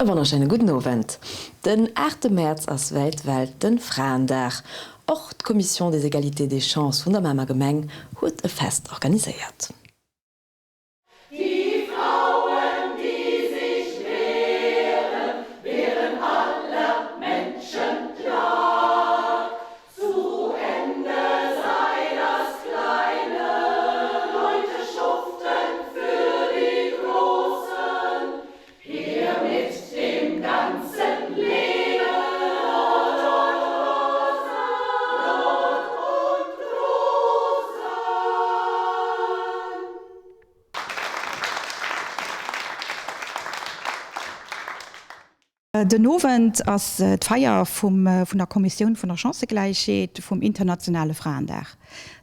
E wonnerschéine gudden Owend. Den aachte Mäerz ass wäitwelt de Fraendag. Och d'Commission des égalités des chances vun der Mamer Gemeng huet e Fest organiséiert. Die Frauen, die sich wehren, wehren aller Menschen Plag. Zu Ende sei das kleine Leute schuften für die Großen, her mit dem ganzen Leben, Rot und Rosa, Rot und Rosen. Den Owend ass d'Feier vum vun der Kommissioun vun der Chancëgläichheet vum internationale Fraendag.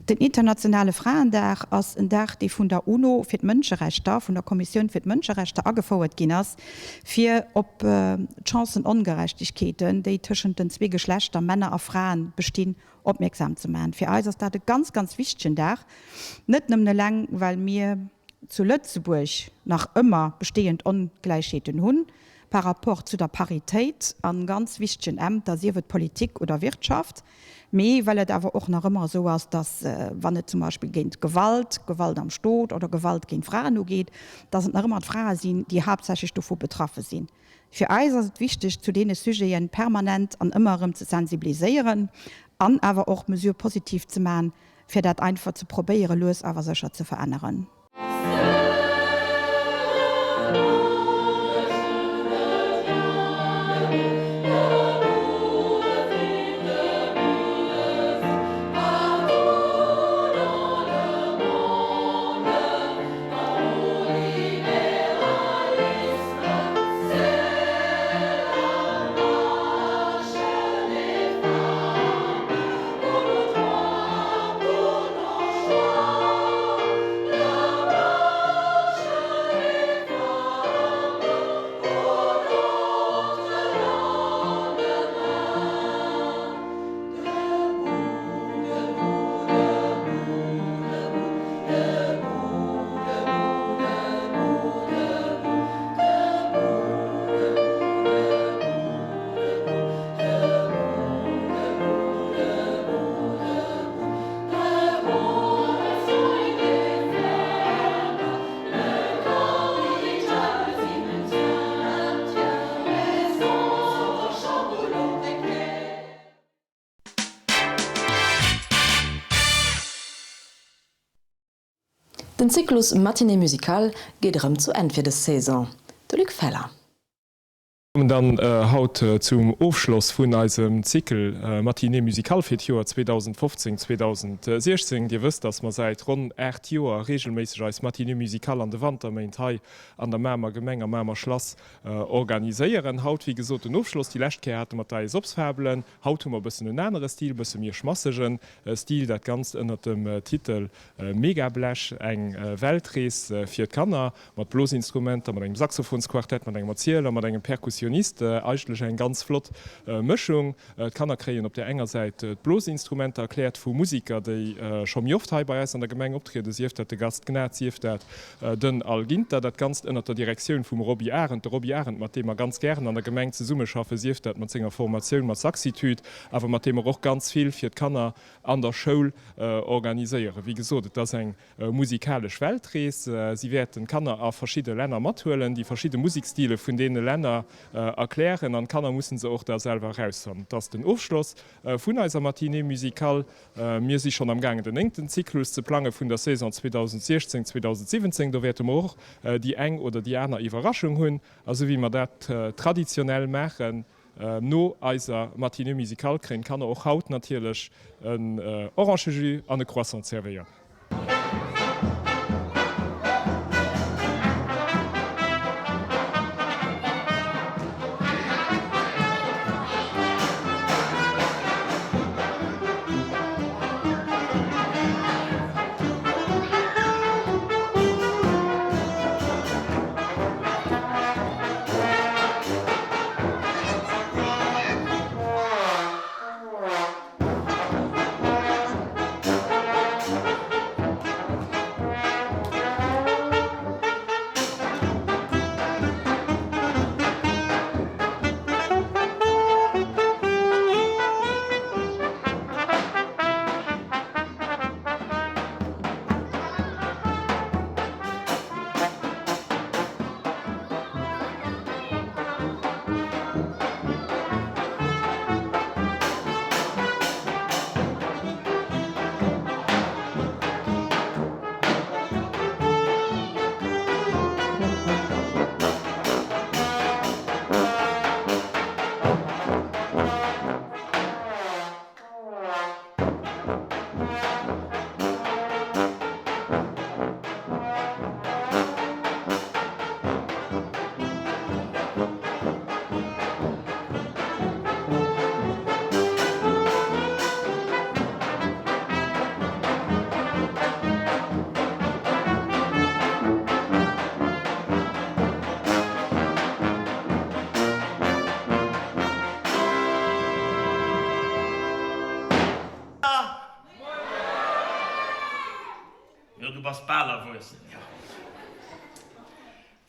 Den internationale Fraendag ass en Dag, dee vun der UNO fir d'Mënscherechter, vun der Kommissioun fir d'Mënscherechter agefouert ginn ass, fir op d'Chancen-Ongerechtegkeeten, déi tëschent den zwee Geschlechter, Männer a Fraen, bestinn, opmierksam ze maachen. Fir eis ass dat e ganz, ganz wichtegen Dag, net nëmmen eleng, well mir zu Lëtzebuerg nach ëmmer bestehend Ongläichheeten hunn par rapport zu der Paritéit a ganz wichtegen Ämter, sief et Politik oder Wirtschaft, mee well et awer och nach ëmmer esou ass, dass, wann et zum Beispill géint Gewalt, Gewalt am Stot oder Gewalt géint Fraen ugeet, dass et nach ëmmer d'Frae sinn, déi haaptsächlech dovu betraffe sinn. Fir eis ass et wichteg, zu deene Sujete permanent an ëmmer erëm ze sensibiliséieren an awer och Mesures positives ze maachen, fir dat einfach ze probéiere lues awer sécher ze veränneren. Den Zyklus Matinée Musicale geet erëm zu Enn fir dës Saison. De Luc Feller. Kommen dann haut zum Ofschloss vun eisem Zykel Matinée Musicale fir d'Joer 2015, 2016. Dir wësst, dass mer säit ronn 8 Joer regelméisseg eis Matinée Musicale an de Wanterméint hei an der Mamer Gemeng am Mamer Schlass organiséieren. Haut wéi gesot den Ofschloss. Déi lescht Kéier hate mer d'Aesopsfabelen. Haut hu mer e bëssen en anere Stil, e bësse méi e schmassege Stil, dat Ganzt ënnert dem Titel Megablech, eng Weltrees fir d'Kanner, mat Blosinstrumenter, mat engem Saxophonsquartett, mat engem Erzieler, mat engem Perkussionist, eigentlech eng ganz flott Mëschung. D'Kanner kréien op där enger Säit d'Blosinstrumenter erkläert vu Musiker, déi scho méi oft hei bei eis an der Gemeng optrieden, sief dat de Gast Gnad, sief dat Den Al Ginter, dat Ganzt ënnert der Direktioun vum Roby Arendt. De Roby Arendt, mat deem mer ganz gären an der Gemeng zesummeschaffen, sief dat mat senger Formatioun mat Saxitude, awer mat deem mer och ganz vill fir d'Kanner an der Schoul organiséieren. Wéi gesot, et ass eng musikalesch Weltrees. Si wäerten d'Kanner a verschidde Länner mathuelen, déi verschidde Musikstile vun deene Länner erklären an d'Kanner mussen se och da selwer erausfannen. Et ass den Ofschloss vun eiser Matinée musicale. Mir si schonn am gaangen den néngten Zyklus ze plange vun der Saison 2016, 2017. Do wäerte mer och déi eng oder déi aner Iwwerraschung hunn. A sou wéi mer dat traditionell maachen no eiser Matinée musicale, kréien d'Kanner och haut natierlech en Orangejus an e Croissant zerwéiert. Jo, du bass bal erwuessen, jo.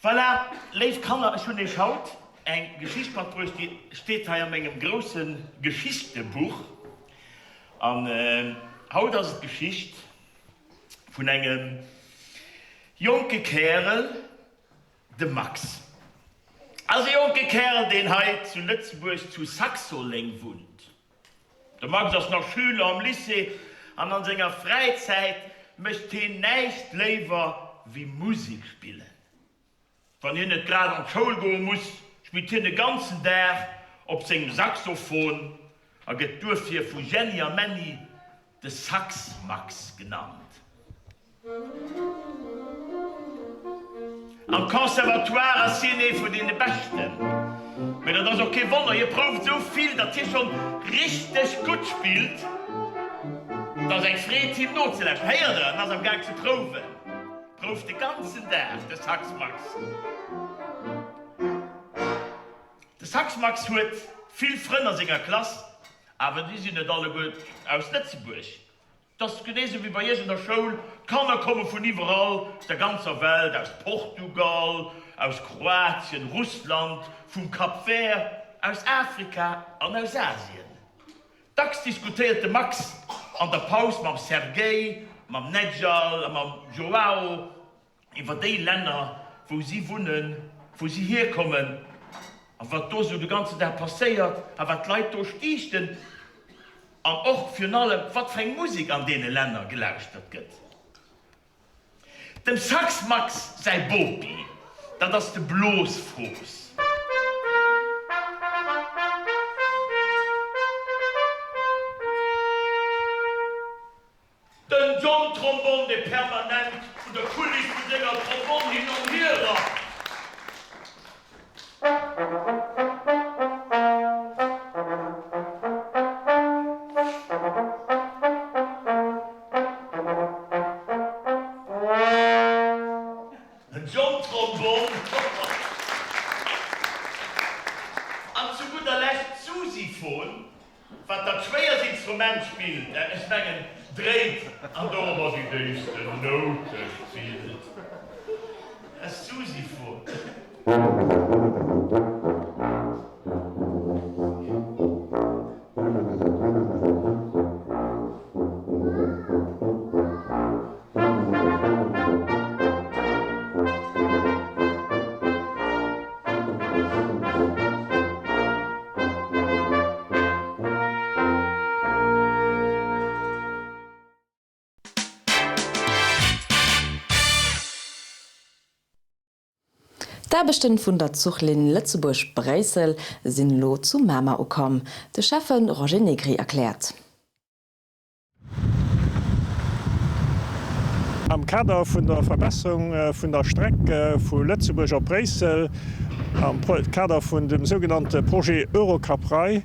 Voilà, léif Kanner, ech hunn iech haut eng Geschicht matbruecht, déi steet hei a mengem grousse Geschichtebuch. An haut ass et d'Geschicht vun engem jonke Kärel, de Max. Ass e jonke Kärel, deen hei zu Lëtzebuerg zu Saxoleng wunnt. De Max ass nach Schüler am Lycée an an senger Fräizäit mécht heen näischt léiwer wéi Musek spillen. Wann hien net grad an d'Schoul goe muss, spillt hien de ganzen Dag op sengem Saxophon a gëtt duerfir vu Jenny a Menny de Sax-Max genannt. Am Conservatoire ass hien ee vun deene Beschten. Mee dat ass och kee Wonner, hie prouft esou vill, datt hie schonn richteg gutt spillt. Et ass eng Freed him nozelauschteren. Héiert der, en ass am Gaang ze prouwen. Prouft de ganzen Dag, de Sax-Max. De Sax-Max huet vill Frënn a senger Klass, awer déi sinn net alleguer aus Lëtzebuerg. 't ass genee sou wéi bei iech an der Schoul, d'Kanner komme vun iwwerall, aus der ganzer Welt, aus Portugal, aus Kroatien, Russland, vum Cap Vert, aus Afrika an aus Asien. Dacks diskutéiert de Max an der Paus mam Sergej, mam Nedjal a mam Joao iwwer déi Länner, wou si wunnen, wou si hierkommen a wat do sou de ganzen Dag passéiert a wat d'Leit do stiichten an och virun allem, wat fir eng Musek an deene Länner gelauschtert gëtt. Dem Sax Max säi Bopi, dat ass de Blosfroos. Den John Trombonn, dee permanent un der Kuliss vu senger Trombonn hin an hier rappt. Den John Trombonn. An zu gudder Lescht d'Susiphon. Wat dat Schwéiersinstrument spillt, ech mengen dréit an dorobber déi déifsten Noute spillt, ass d'Susiphon. D'Aarbechten vun der Zuchlinn Lëtzebuerg-Bréissel sinn elo zu Mamer ukomm. De Schäffe Roger Negri erkläert. Am Kader vun der Verbesserung vun der Streck vu Lëtzebuerg op Bréissel, am Kader vun dem sougenannte Projet Eurocap-Rail,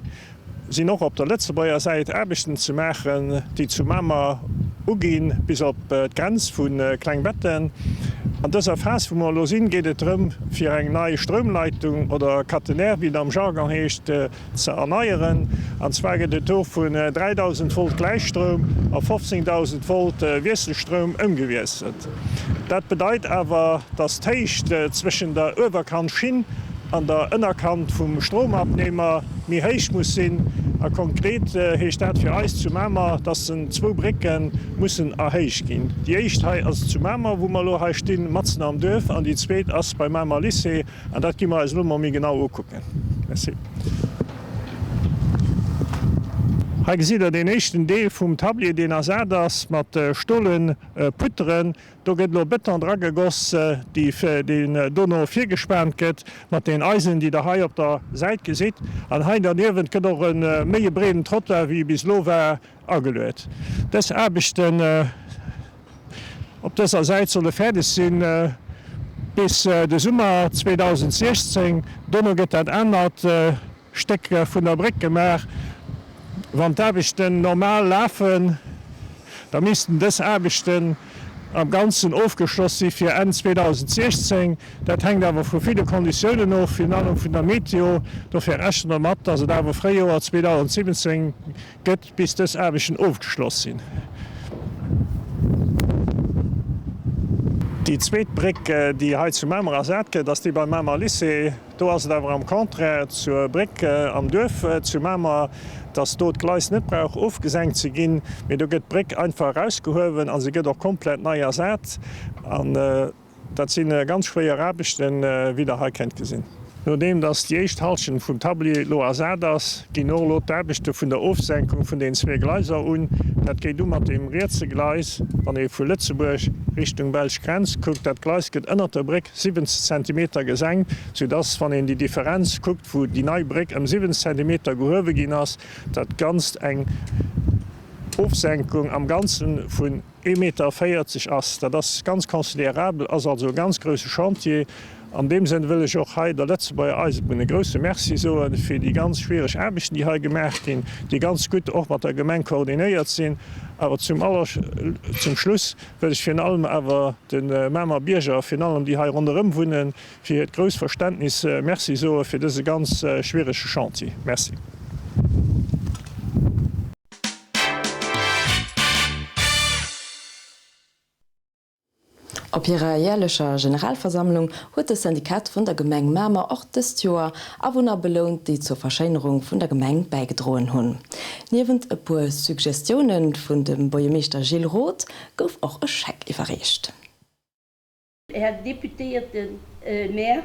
sinn och op der Lëtzebuerger Säit Aarbechten ze maachen, déi zu Mamer uginn bis op d'Grenz vu Klengbetten. An dëser Phas, wou mer elo sinn, geet et drëm, fir eng nei Stroumleitung oder Catenaire, wéi et am Jargon heescht, ze erneieren. An zwar gëtt et do vun 3.000 Volt Gläichstroum a 15.000 Volt Wiesselstroum ëmgewiesselt. Dat bedeit awer, dass d'Héicht zwëschen der Uewerkant Schinn an der Ënnerkant vum Stromabnehmer méi héich muss sinn. A konkret heescht dat fir eis zu Mamer, dass den zwou Brécke mussen erhéicht ginn. Déi éischt hei ass zu Mamer, wou mer elo hei stinn, matzen am Duerf, an déi zweet ass beim Mamer Lycée. An dat gi mer eis elo mol méi genau ukucken. Merci. Hei gesitt Der deen éischten Deel vum Tablier, deen ersat ass mat stole Putteren. Do gëtt elo Bëton dragegoss, deen dono virgespaant gëtt mat den Eisen, déi Der hei op der Säit gesitt. An hei derniewent gëtt och e méi e breeden Trottoir, wéi e bis elo war, Ageluet. Dës Aarbechten op dëser Säit solle fäerdeg sinn bis de Summer 2016. Dono gëtt dat anert Stéck vun der Bréck gemaach. Wann d'Aarbechten normal lafen, da missten dës Aarbechten am Ganzen ofgeschloss si fir Enn 2016. Dat hänkt awer vu ville Konditiounen of, virun allem vun der Meteo. Dofir rechne mer mat, datt et awer Fréijoer 2017 gëtt, bis dës Aarbechten ofgeschloss sinn. Déi zweet Bréck, déi hei zu Mamer ersat gëtt, ass déi beim Mamer Lycée. Do ass et awer am Contraire zur Bréck am Duerf zu Mamer, dass do d'Gleis net brauch ofgesenkt ze ginn, mee do gëtt d'Bréck einfach erausgehuewen a se gëtt och komplett nei ersat. An Dat si ganz schwéier Aarbechten, wéi Der hei kennt gesinn. Nodeem dass déi éischt Halschent vum Tablier elo ersat ass, ginn och elo d'Aarbechte vun der Ofsenkung vun den zwee Gleiser un. Dat geet u mat dem rietse Gleis, wann ee vu Lëtzebuerg Richtung belsch Grenz kuckt. Dat Gleis gëtt ënnert der Bréck 70 Zentimeter gesenkt, soudass, wann een déi Differenz kuckt, wou déi nei Bréck ëm 70 Zentimeter gehuewe ginn ass, dat Ganzt eng Ofsenkung am Ganze vun Ee Meter 40 ass. Dat ass ganz considérabel, ass also e ganz grouse Chantier. An deem Sënn wëll ech och hei der Lëtzebuerger Eisebunn e grouse Merci soe fir déi ganz schwiereg Aarbechten, déi hei gemaach ginn, déi ganz gutt och mat der Gemeng koordinéiert sinn. Awer zum aller, zum Schluss wëll ech virun allem awer de Mamer Bierger, virun allem déi hei ronderëm wunnen, fir hiert grousst Verständnis Merci soe fir dëse ganz schwierege Chantier. Merci. Op hirer järlecher Generalversammlung huet de Syndikat vun der Gemeng Mamer och dëst Joer Awunner belount, déi zur Verschéinerung vun der Gemeng bäigedroen hunn. Niewent e puer Suggestioune vun dem Buergermeeschter Gilles Roth gouf och e Scheck iwwerreecht. Här Deputéierte Maire,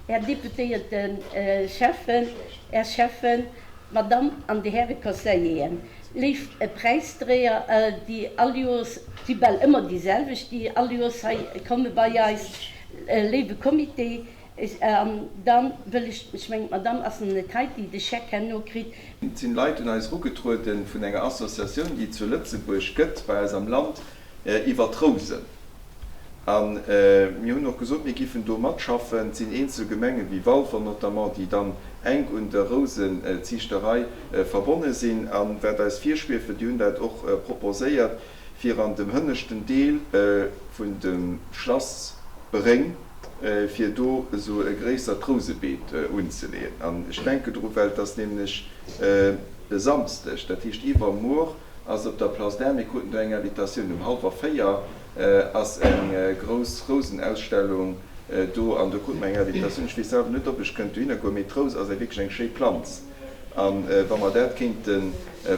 Här Deputéierte Schäffen, Här Schäffen, d'Madamm an déi Häre Conseilleren, léif Präisdréier, déi all Joers, si bal ëmmer déi selwecht, déi all Joers hei komme bei eis, léiwe Comité, an da wëll ech, ech mengen d'Madamm ass nach net hei, déi de Scheck herno kritt. Et sinn Leit un eis erugetrueden vun enger Associatioun, déi et zu Lëtzebuerg gëtt, bei eis am Land, iwwer d'Rousen. A mir hunn och gesot, mir giffen do matschaffen. Et sinn eenzel Gemenge wéi Walfer notamment, déi dann enk un der Rousenziichterei verbonne sinn. A wat eis virschwieft, déi hunn dat och proposéiert, fir an dem hënneschten Deel vun dem Schlass Beréng, fir do esou e gréissert Rousebeet unzeleeën. An ech denke dru, well et ass nämlech e Samsdeg, dat heescht iwwermuer, ass op der Place d'Armes. Mir kruten do eng Invitatioun. Um hallwer 4 ass eng grouss Rousenausstellung do an do krute mer eng Invitatioun. Ech weess selwer net, ob ech kënnt dohinner goen, mee d'Rous ass eng wierklech eng schéi Planz a wa mer dat kéinte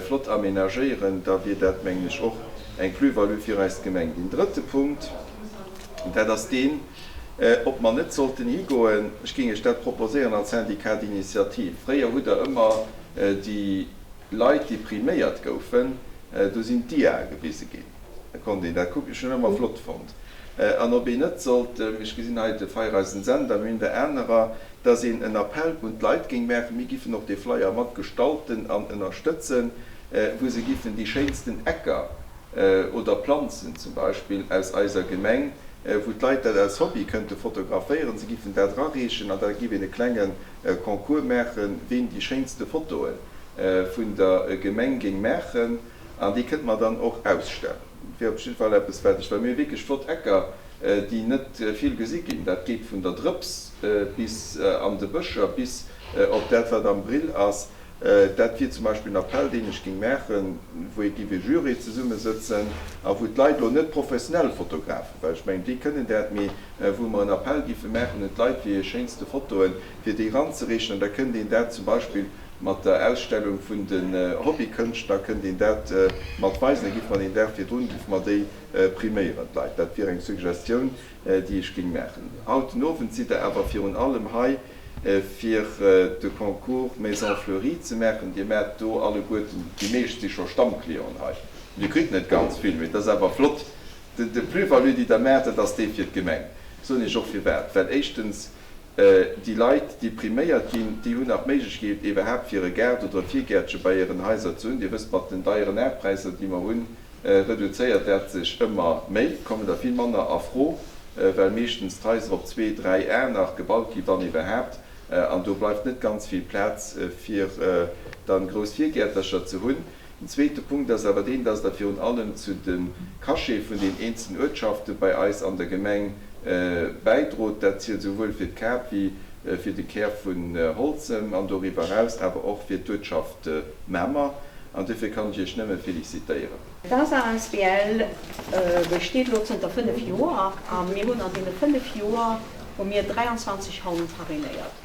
flott amenagéieren, da wier dat, mengen ech, och eng Plus-value fir eis Gemeng. Deen drëtte Punkt, dat ass deen, ob mer net sollten higoen, ech géing Iech dat proposéieren als Syndicat d'initiative, fréier hutt Der ëmmer déi Leit, déi priméiert goufen, do sinn d'Diae gewise ginn, da konnt een dat kucken. Ech hunn ëmmer flott fonnt. An ob een net sollt, ech gesinn hei de Feiereisen Sender, mir hunn der anerer, dass een en Appell un d'Leit géing maachen, mir giffen och dee Flyer mat gestalten an ënnerstëtzen, wou se giffen déi schéinsten Ecker oder Planzen zum Beispill aus eiser Gemeng, wou d'Leit dat als Hobby kënnte fotograféieren, se giffen dat erareechen an da giff een e klenge Concours maachen, ween déi schéinste Fotoe vun der Gemeng géing maachen an déi kënnte mer dann och ausstellen. Dat wier op jidde Fall eppes, wat ech, well mir hu wierklech flott Ecker, déi net vill gesi ginn. Dat geet vun der Drëps bis an de Bëscher, bis op dat, wat am Brill ass. Dat wier zum Beispill en Appell, deen ech géing maachen, wou ee giff e Jury zesummesëtzen a wou d'Leit, elo net professionell Fotografen, well ech mengen, déi kënnen dat, mee wou mer en Appell giffe maachen un d'Leit fir hir schéinste Fotoen, fir déi eranzereechen. An da kënnt een dat zum Beispill mat der Ausstellung vun den Hobbykënschtler kënnt een dat mat weisen. Da giffe mer deen Dag virdrun giffe mer déi priméieren, d'Leit. Dat wier eng Suggestioun, déi ech géing maachen. Haut den Owend sidd Der awer virun allem hei, fir de Concours Maison Fleurie ze maachen. Dir maacht do alleguerten, déi meescht si scho Stammclienten hei, Dir kritt net ganz vill, mee et ass awer flott. De Plus-value, déi Der maacht, dat ass dee fir d'Gemeng. Soen Iech och firwat, Well éischtens, déi Leit, déi priméiert ginn, déi hunn nach d'Méiglechkeet iwwerhaapt fir e Gaart oder e Virgäertche bei hiren Haiser ze hunn. Dir wësst, mat den deieren Aarpräisser, déi mer hunn, reduzéiert dat sech ëmmer méi, kommen der vill manner a Fro, well meeschtens d'Haiser op zwee, dräi Ar nach gebaut ginn, wann iwwerhaapt, an do bleift net ganz vill Plaz fir dann grouss Virgäertercher ze hunn. Den zweete Punkt ass awer deen, dass Der virun allem zu dem Cachet vun den eenzelnen Uertschafte bei eis an der Gemeng bäidrot. Dat zielt esouwuel fir d'Kap wéi fir de Kär vun Holzem an doriwwer eraus awer och fir d'Uertschaft Mamer. An duerfir kann ech Iech nëmme félicitéieren. D'ASA asbl besteet elo zënter 5 Joer a mir hunn an deene 5 Joer hu mir 23 Honn parrainéiert.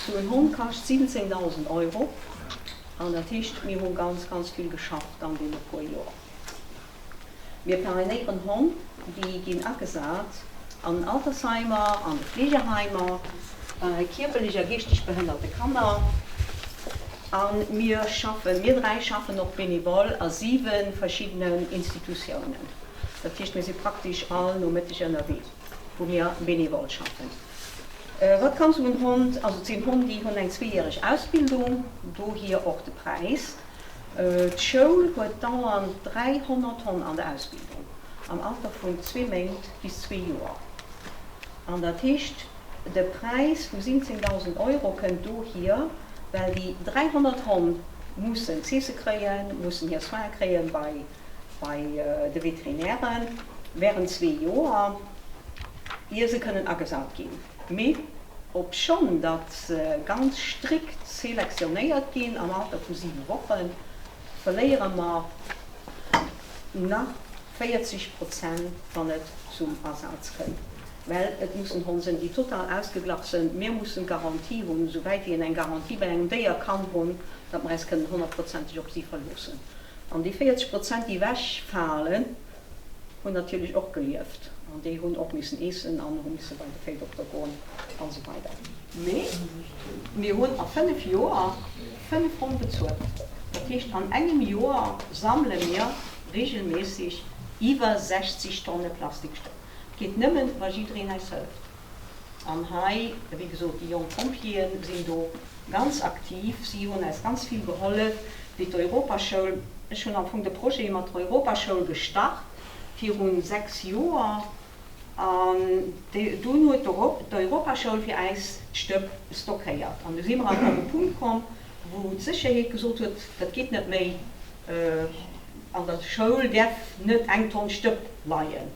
Sou en Hond kascht 17.000 Euro an dat heescht mir hu ganz, ganz vill geschafft an deene puer Joer. Mir parrainéieren Honn, déi ginn agesat an den Altersheimer, an de Fleegeheimer, bei kierperlech a geeschteg behënnerte Kanner. A mir schaffen, mir 3 schaffen och bénévol a 7 verschiddenen Institutiounen. Dat heescht, mir si praktesch all Nomëtteg ënnerwee, wou mir bénévol schaffen. Wat kann esou en Hond? Also et sinn Honn, déi hunn eng zweejäreg Ausbildung, dohier och de Präis. D'Schoul huet dauernd 300 Honn an der Ausbildung, am Alter vun zwee Méint bis zwee Joer. An dat heescht, de Präis vu 17.000 Euro kënnt dohier, well déi 300 Honn mussen z'eesse kréien, mussen hir Soine kréie bei de Veterinäre wärend zwee Joer, ier se kënnen agesat ginn. Mee obschonn datt se ganz strikt selektionéiert ginn, am Alter vu 7 Wochen, verléiere mer nach 40 Prozent, wann et zum Asaz kënnt. Well et mussen Honn sënn, déi total ausgeglach sënn. Mir mussen d'Garantie hunn, esou wäit wéi een eng Garantie bei engem Déier kann hunn, datt mer äis kënnen honnertprozenteg op si verloossen. An déi 40 Prozent, déi ewechfalen, hunn natierlech och gelieft an déi hunn och missen eessen an hu misse bei de Véidokter goen an esou weider. Mee mir hunn a 5 Joer 5 Honn bezuelt. Dat heescht, an engem Joer sammele mir regelméisseg iwwer 60 Tonne Plastikstëpp. Et geet nëmmen, wa jiddereen eis hëlleft. An hei, wéi gesot, déi jonk Pompjeeën sinn do ganz aktiv. Si hunn eis ganz vill gehollef, wéi d'Europaschoul. Ech hunn am Fong de Projet mat der Europaschoul gestart viru 6 Joer. An dunn huet d'Europaschoul fir äis d'Stëpp stockéiert. An du si mer awer op e Punkt komm, wou d'Sécherheet gesot huet, dat geet net méi, an der Schoul däerf net eng Tonn Stëpp leien.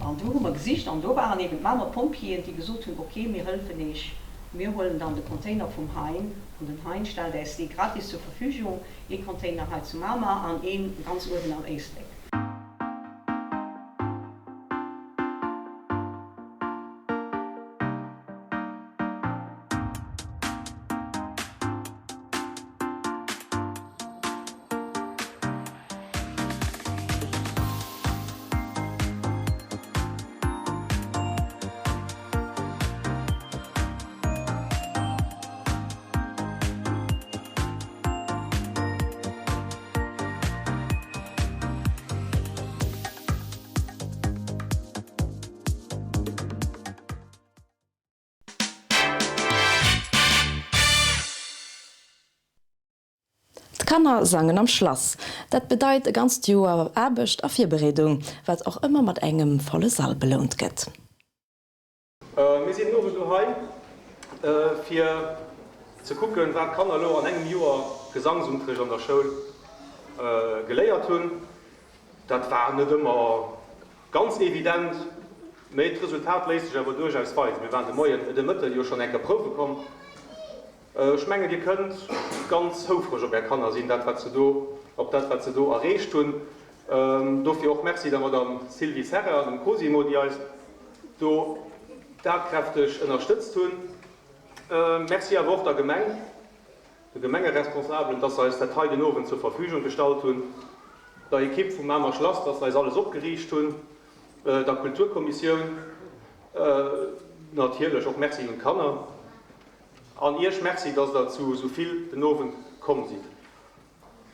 An du hu mer gesicht an do waren eben d'Mamer Pompjeeën, déi gesot hunn, ok, mir hëllefen Eech, mir huelen dann de Container vum Hein an den Hein stellt äis dee gratis zur Verfügung, ee Container hei zu Mamer an ee ganz uewen am Éislek. D'Kanner sangen am Schlass. Dat bedeit e ganzt Joer Aarbecht a Virbereedung, wat och ëmmer mat engem volle Sall belount gëtt. Mir sinn den Owend elo hei fir ze kucken, wat d'Kanner elo an engem Joer Gesangsunterricht an der Schoul geléiert hunn. Dat war net ëmmer ganz evident, mee d'Resultat léisst sech awer duerchaus weisen. Mir waren de Moien, de Mëtten jo schonn eng Kéier prouwe komm. Ech mengen, Dir kënnt ganz houfreg op Är Kanner sinn, dat wat se do, op dat wat se do erreecht hunn. Dofir och Merci der Madame Sylvie Serre an dem Cosimo, déi eis do tatkräfteg ënnerstëtzt hunn. Merci awer och der Gemeng, de Gemengeresponsabelen, dass se eis dat hei den Owend zur Verfügung gestallt hunn, der Ekipp vum Mamer Schlass, dass se eis alles opgeriicht hunn, der Kulturkommissioun natierlech och Merci un d'Kanner. An Iech Merci, dass der zu esou vill den Owend komm sidd.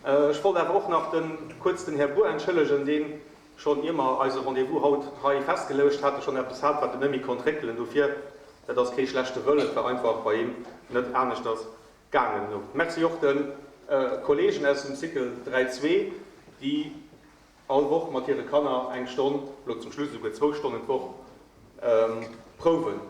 Ech wollt awer och nach den, kuerz den Här Bour entschëllegen, deen schonn, ier mer eise Rendez-vous haut hei festgeleucht haten, schonn eppes hat, wat en net méi konnt réckelen. Dofir, dat ass kee schlechte Wëllen, et war einfach bei him net aneschters gaangen. Merci och de Kollegen aus dem Cycle 3 zwee, déi All Woch mat hire Kanner eng Stonn, lo zum Schluss esouguer zwou Stonnen d'Woch prouwen.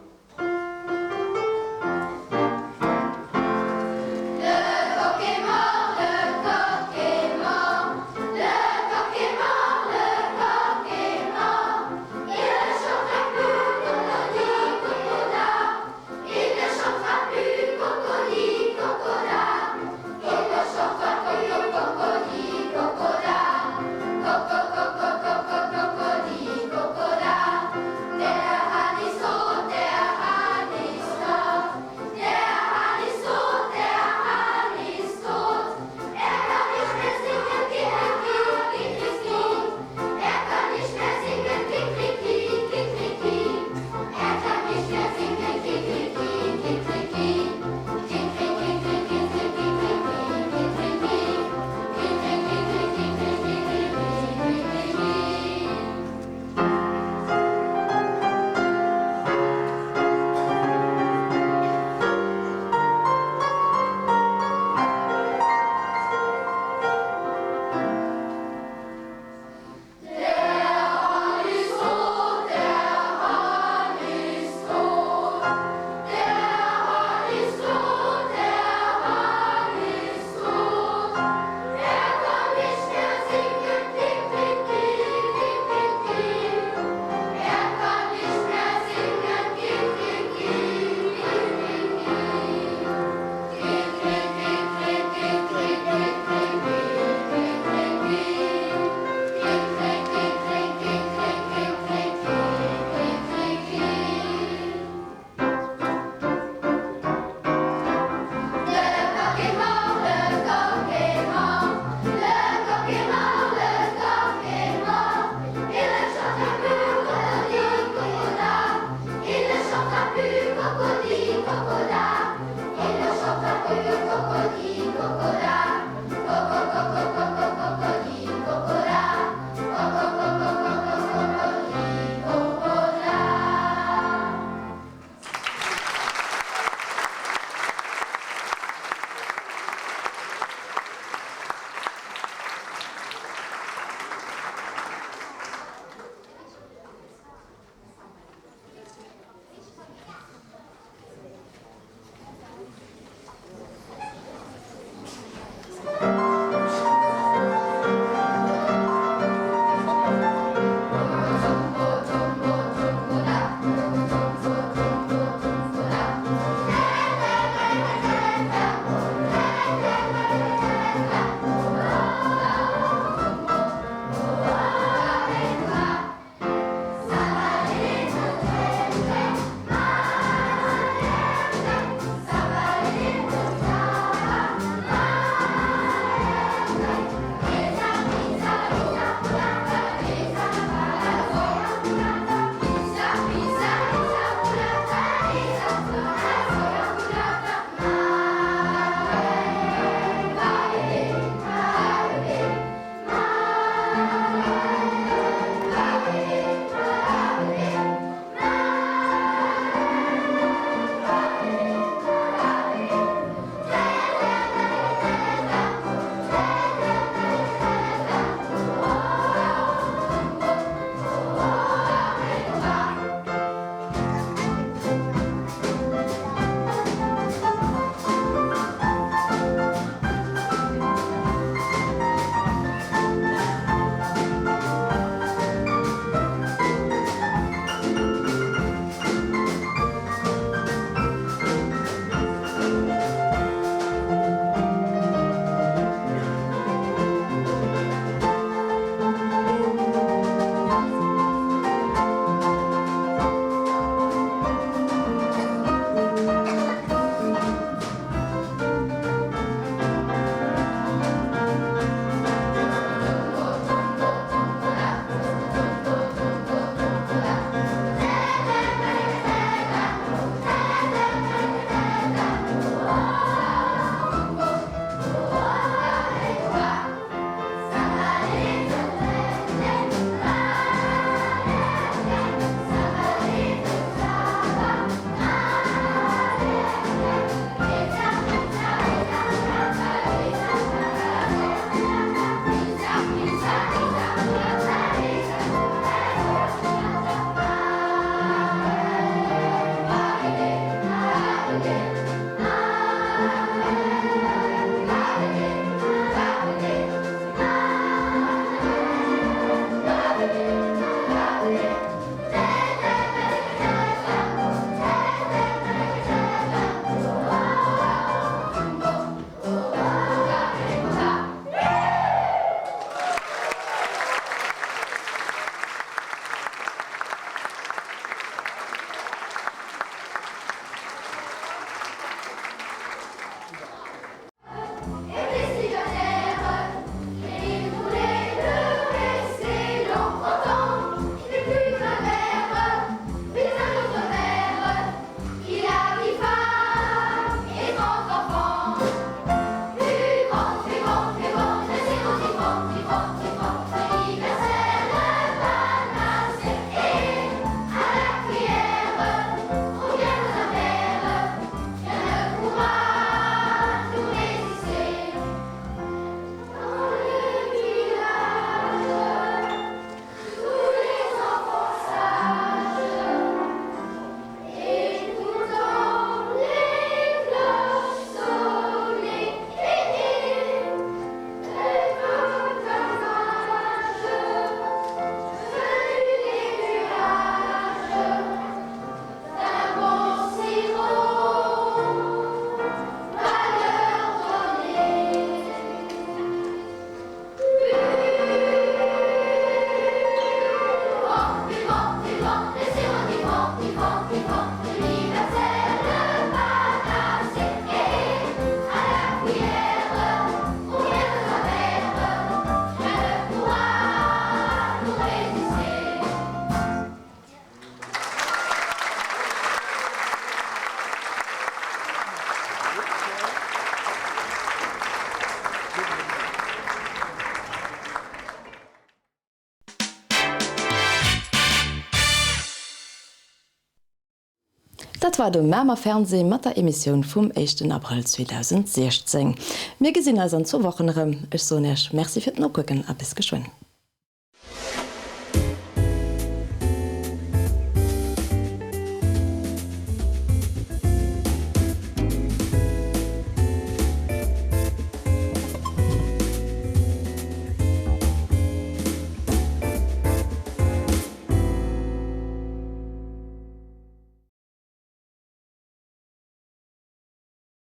Dat war de Mamer Fernseh mat der Emissioun vum éischten Abrëll 2016. Mir gesinn eis an zwou Wochen erëm. Ech soen Iech Merci fir d'Nokucken a bis geschwënn.